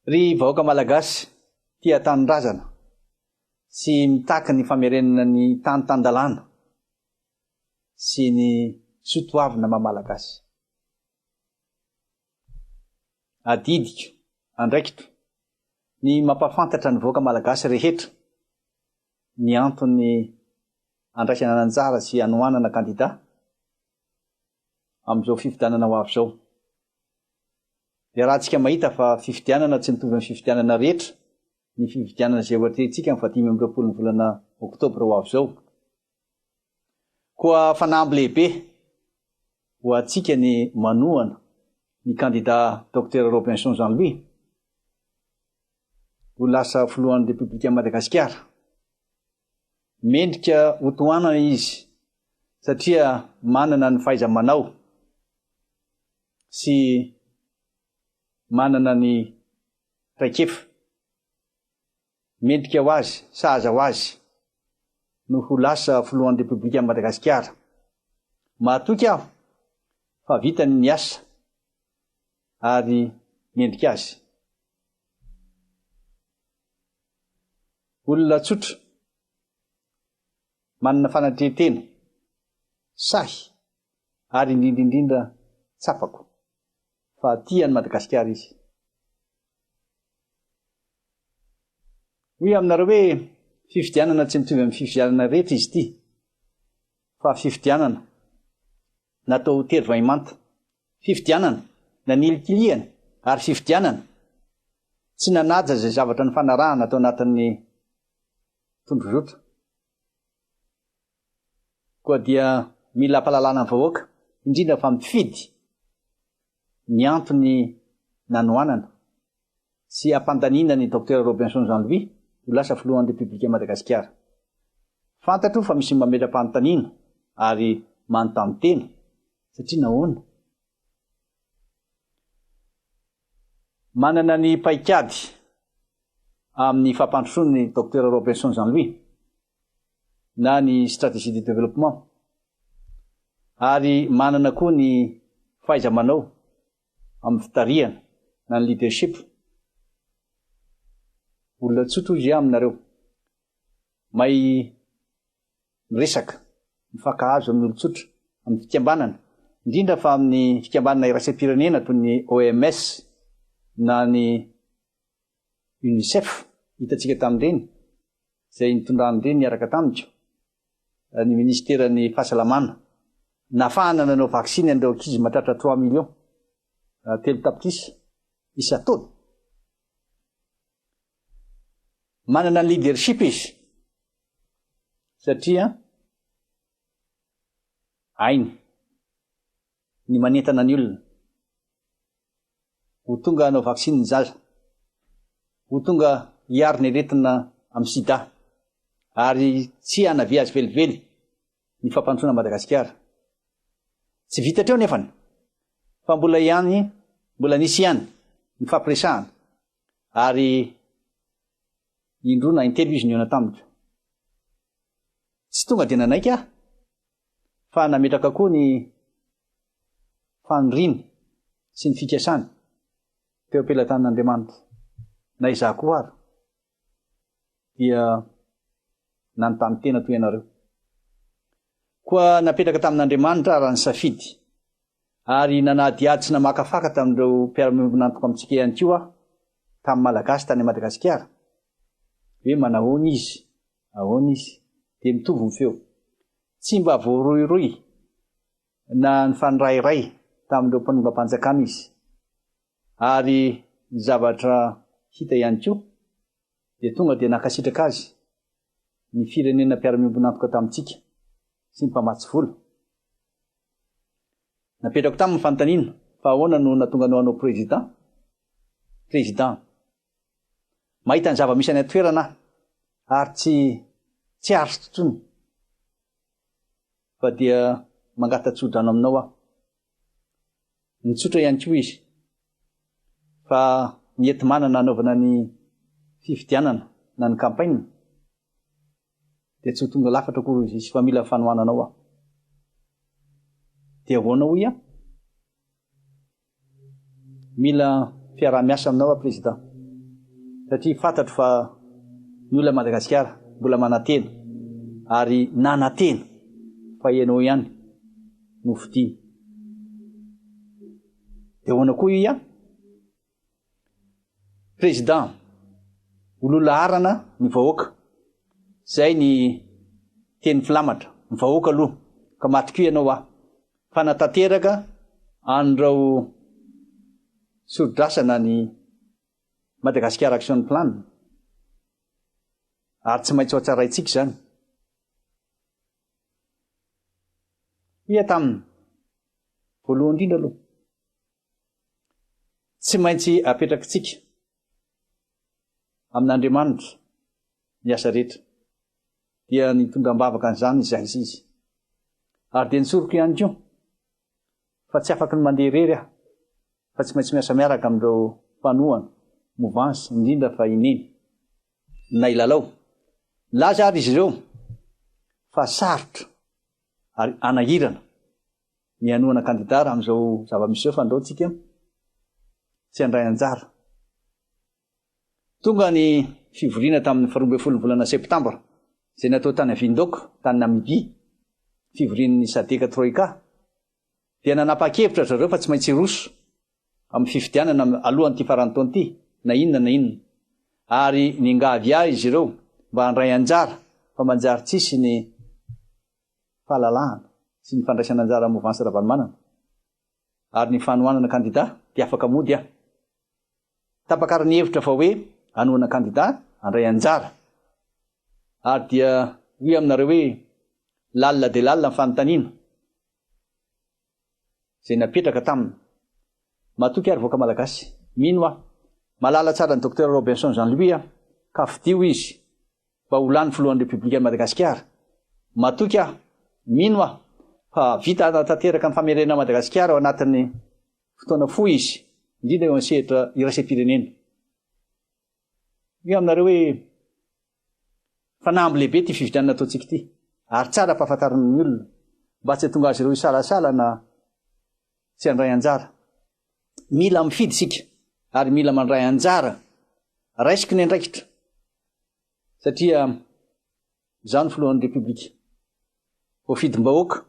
Ry vahoaka Malagasy tia tanindrazana sy mitaky ny famerenana ny tany tan-dalàna sy ny soa toavina maha Malagasy. Adidiko, andraikitro, ny mampahafantatra ny vahoaka Malagasy rehetra ny antony andraisana anjara sy anohanana kandida amin'izao fifidianana ho avy izao. Iarahantsika mahita fa fifidianana tsy mitovy amin'ny fifidianana rehetra ny fifidianana izay ho atrehintsika amin'ny fahadimy amby roapolon'ny volana oktobra ho avy izao. Koa fanamby lehibe ho antsika ny manohana ny kandida Docteur Robinson Jean Louis ho lasa filohan'ny Repoblikan'i Madagasikara. Mendrika hotohanana izy satria manana ny fahaiza-manao sy manana ny traikefa. Mendrika ho azy, sahaza ho azy no ho lasa filohan'ny Repoblikan'i Madagasikara. Mahatoky aho fa vitany ny asa ary mendrika azy. Olona tsotra, manana fanatren-tena, sahy ary indrindra indrindra tsapako fa tia an'i Madagasikara izy. Hoy aho aminareo hoe fifidianana tsy mitovy amin'ny fifidianana rehetra izy ity fa fifidianana natao tery vaimanta, fifidianana nanilikilihana ary fifidianana tsy nanaja izay zavatra nifanarahana tao anatin'ny tondrozotra. Koa dia mila ampahalalana ny vahoaka, indrindra fa mifidy ny antony nanohanana sy hampandaniana ny Docteur Robinson Jean Louis ho lasa filohan'ny Repoblikan'i Madagasikara. Fantatro fa misy mametra-panontaniana ary manontany tena satria nahoana? Manana ny paikady amin'ny fampandrosoana ny Docteur Robinson Jean Louis na ny stratégie de développement ary manana koa ny fahaiza-manao amin'ny fitarihana na ny leadership. Olona tsotra hoy izy aminareo. Mahay miresaka, mifankahazo amin'ny olon-tsotra, amin'ny fikambanana, indrindra fa amin'ny fikambanana iraisam-pirenena toy ny OMS na ny UNICEF, hitantsika tamin'ireny, izay nitondran'ireny niaraka tamiko, ny minisiteran'ny fahasalamana, nahafahana nanao vaksiny an'ireo ankizy mahatratra trois millions, 3 tapitrisa, isan-taona. Manana ny leadership izy satria hainy ny manentana ny olona ho tonga hanao vaksiny ny zaza, ho tonga hiaro ny aretina amin'ny sida ary tsy hanavia azy velively ny fampandrosoana Madagasikara. Tsy vita hatreo nefany fa mbola ihany mbola nisy ihany ny fampiresahana ary indroa na intelo izy nihaona tamiko. Tsy tonga dia nanaiky aho fa nametraka koa ny faniriany sy ny fikasany teo am-pelatanan'Andriamanitra. Na izaho koa ary dia nanontany tena toy ianareo. Koa napetraka tamin'Andriamanitra aho raha nisafidy, ary nanadihady sy namakafaka tamin'ireo mpiara-miombon'antoka amintsika ihany koa aho, tamin'ny Malagasy tany Madagasikara, hoe manahoana izy, ahoana izy, dia mitovy ny feo. Tsy mba voarohirohy na nifanirairay tamin'ireo mpanongam-panjakana izy. Ary ny zavatra hita ihany koa dia tonga dia nankasitraka azy ny firenena mpiara-miombon'antoka tamintsika sy ny mpamatsy vola. Napetrako taminy ny fanontaniana fa ahoana no nahatonga anao hanao président? Président. Mahita ny zava-misy any an-toerana aho ary tsy tsy aritro intsony fa dia mangata-tsodrano aminao aho. Nitsotra ihany koa izy fa ny enti-manana hanaovana ny fifidianana na ny campagne dia tsy ho tonga lafatra akory hoy izy fa mila fanohananao aho. Dia ahoana hoy aho? Mila fiaraha-miasa aminao aho Président. Satria fantatro fa ny olona Madagasikara mbola manantena ary nanantena fa ianao ihany no fidiny. Dia ahoana koa io ihany? Président, ho laharana ny vahoaka. Zay ny teny filamatra, ny vahoaka aloha, ka matokia ianao aho fa hanatanteraka an'ireo sori-drasana ny Madagascar Action Plan ary tsy maintsy ho hatsaraintsika izany. Hoy aho taminy, voalohany indrindra aloha, Tsy maintsy apetrakitsika amin'Andriamanitra ny asa rehetra. Dia nitondra am-bavaka an'izany izahay sy izy. Ary dia nitsoriko ihany koa fa tsy afaky ny mandeha irery aho fa tsy maintsy miasa miaraka amin'ireo mpanohana, mouvance, indrindra fa i Neny na i Lalao. Nilaza ary izy ireo fa sarotra ary hanahirana ny hanohana kandida raha amin'izao zava-misy izao fa ndao tsika tsy handray anjara. Tonga ny fivoriana tamin'ny faharoa ambin'ny folon'ny volana septambra izay natao tany Windhoek, tany Namibia, fivorian'ny Sadc Troika, dia nanapa-kevitra ry zareo fa tsy maintsy hiroso amin'ny fifidianana alohan'ity faran'ny taona ity na inona na inona ary niangavy ahy izy ireo mba handray anjara fa manjary tsisy ny fahalalahana sy ny fandraisana anjara amin'ny Mouvance Ravalomanana ary ny fanohanana kandida dia afaka mody aho. Tapaka ary ny hevitra fa hoe hanohana kandida handray anjara. Ary dia hoy aminareo hoe lalina dia lalina ny fanontaniana izay napetraka taminy. Matoky ary vahoaka Malagasy. Mino aho. Mahalala tsara an'i Docteur Robinson Jean Louis aho ka fidio izy mba ho lany filohan'ny Repoblikan'i Madagasikara. Matoky aho, mino aho, fa hahavita hanatanteraka ny famerenana an'i Madagasikara ao anatin'ny fotoana fohy izy, indrindra eo amin'ny sehatra iraisam-pirenena. Hoy aho aminareo hoe fanamby lehibe ity fifidianana ataontsika ity, ary tsara ampahafantarina ny olona, mba tsy hahatonga azy ireo hisalasala na tsy handray anjara. Mila mifidy isika, ary mila mandray anjara. Raisiko ny andraikitra. Satria izaho no filohan'ny Repoblika. Voafidim-bahoaka.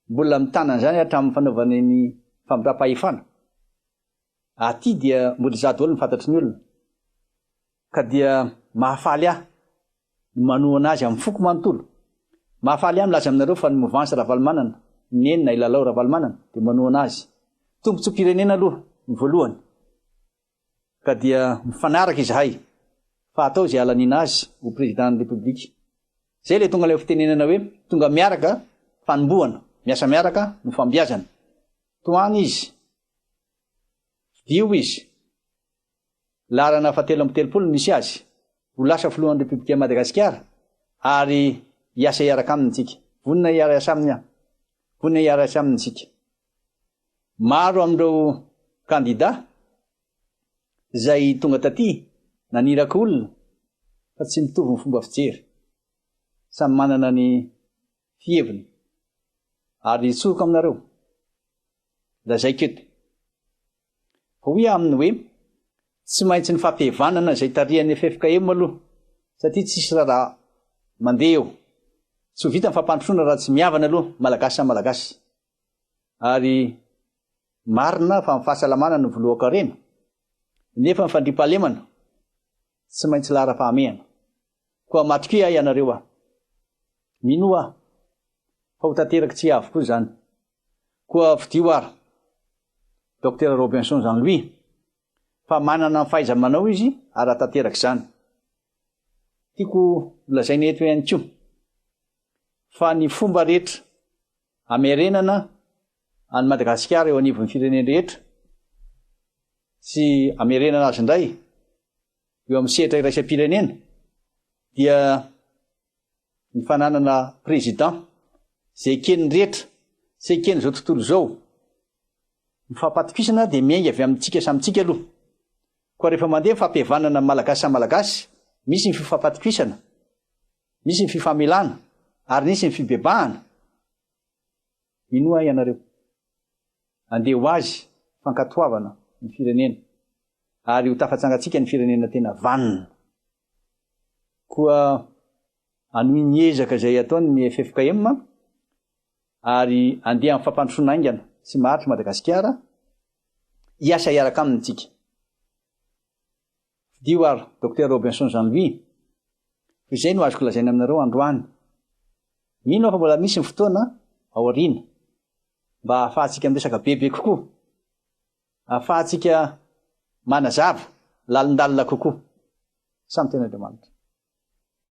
Mbola mitana an'izany hatramin'ny fanaovana ny famindram-pahefana. Aty dia mbola izaho daholo no fantatry ny olona. Ka dia mahafaly ahy ny manohana azy amin'ny foko manontolo. Mahafaly ahy milaza aminareo fa ny Mouvance Ravalomanana, Neny na i Lalao Ravalomanana dia manohana azy. Tombontsoam-pirenena aloha ny voalohany. Ka dia mifanaraka izahay fa atao izay halaniana azy ho Président ny République. Izay ilay tonga ilay fitenenana hoe tonga miaraka fanombohana, miasa miaraka no fambiazana. Tohano izy, fidio izy, laharana fahatelo 33 no misy azy, ho lasa Filohan'ny Repoblikan'i Madagasikara ary hiasa hiaraka aminy isika. Vonona hiara-hiasa aminy aho. Vonona hiara-hiasa aminy isika. Maro amin'ireo kandida izay tonga taty naniraka olona fa tsy mitovy ny fomba fijery. Samy manana ny fiheviny. Ary tsoriko aminareo, lazaiko eto, fa hoy aho aminy hoe tsy maintsy ny fampihavanana izay tarihan'ny ffkm aloha satria tsisy raharaha mandeha eo. Tsy ho vita ny fampandrosoana raha tsy mihavana aloha Malagasy samy Malagasy. Ary marina fa ny fahasalamana no voalohan-karena, nefa ny fandriampahalemana tsy maintsy laharam-pahamehana. Koa matokia ahy ianareo aho. Minoa aho fa ho tanteraka tsy avokoa izany. Koa fidio ary Docteur Robinson Jean Louis fa manana ny fahaiza-manao izy ary hahatanteraka izany. Tiako holazaina eto ihany koa fa ny fomba rehetra Hamerenana an'i Madagasikara eo anivon'ny firenen-drehetra sy hamerenana azy indray eo amin'ny sehatra iraisam-pirenena dia ny fananana président izay eken'ny rehetra sy eken'izao tontolo izao. Ny fampatokisana dia miainga avy amintsika samy tsika aloha. Koa rehefa mandeha ny fampihavanana ny Malagasy samy Malagasy, misy ny fifampatokisana, Nisy ny fifamelana ary nisy ny fibebahana. Minoa ahy ianareo. Andeha ho azy fankatoavana ny firenena. Ary ho tafatsangantsika ny firenena tena vanona. Koa hanohy ny ezaka izay ataony ny ffkm ary handeha amin'ny fampandrosoana haingana sy maharitra Madagasikara, hiasa hiaraka aminy tsika. Fidio ary Docteur Robinson Jean Louis, fa izay no azoko lazaina aminareo androany. Mino aho fa mbola misy ny fotoana ao aoriana mba hahafahantsika miresaka bebe kokoa, hahafahantsika manazava lalindalina kokoa. Samy tena Andriamanitra.